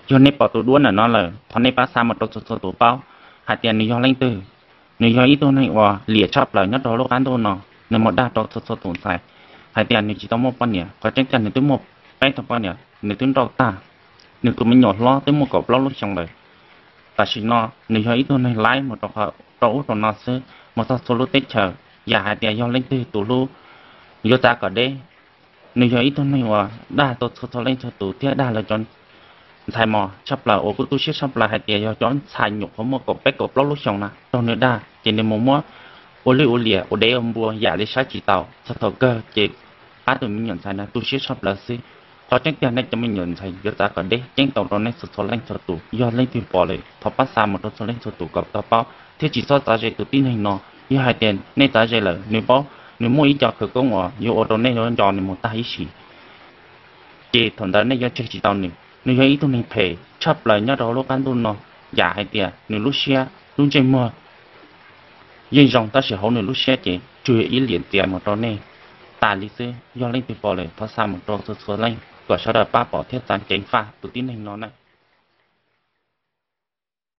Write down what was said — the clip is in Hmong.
Yog nej pom tus duab ntawm no lawm, thov nej pab xa mus rau txhua txhua tus paub hais tias nws yog leej twg. Nws yog ib tug neeg uas liam tshaj plaws nyob rau lub qab ntuj no. Nws mus dag rau txhua txhua tus ntxhais hais tias nws tsis tau muaj poj niam, qhov tseeb tiag nws twb muaj peb tug poj niam, nws twb nrauj tag. Nws tus me nyuam hlob twb muaj kaum plaub lub xyoo lawm. Tam sim no nws yog ib tug neeg laib mus rau ub rau no xwb, mus txog txhua lub teb chaws, yam hais tias yog leej twg tus hlub yuav txav kom deb. Nws yog ib tug neeg uas dag tau txhua txhua leej txhua tus thiab dag lawv cov ntxhais mos tshaj plaws uas kuj tu siab tshaj plaws hais tias yog cov ntxhais nyuam qhuav muaj kaum peb kaum plaub lub xyoo na raug nws dag ces nws mus muab ua lwj ua liam ua dev ua npua yam li saib tsis taus. Txog thaum kawg ces pab tus me nyuam ntxhais na tu siab tshaj plaws xwb. Qhov tseeb tiag nej cov me nyuam ntxhais yuav txav kom deb, ceeb toom rau nej txhua txhua leej txhua tus, yog leej twg pom lawm thov pab xa mus rau txhua leej txhua tus kom tau paub thiab tsis txhob txav ze tus tib neeg no. Yog hais tias nej txav ze lawm, nws paub nws muaj ib co khawv koob uas yuav ua rau nej yuav nco nws mus tag ib sim, ces thaum ntawd nej yuav tseg tsis tau nws. Nws yog ib tug neeg phem tshaj plaws nyob rau hauv lub qab ntuj no, yam hais tias nws lub siab lub ntsej muag yeej zoo tab sis hauv nws lub siab ces tsuas yog ib liam txias mus rau nej tas li xwb. Yog leej twg pom lawm thov xa mus rau txhua txhua leej kom sawv daws pab pom thiab txav ceev faj tus tib neeg no na.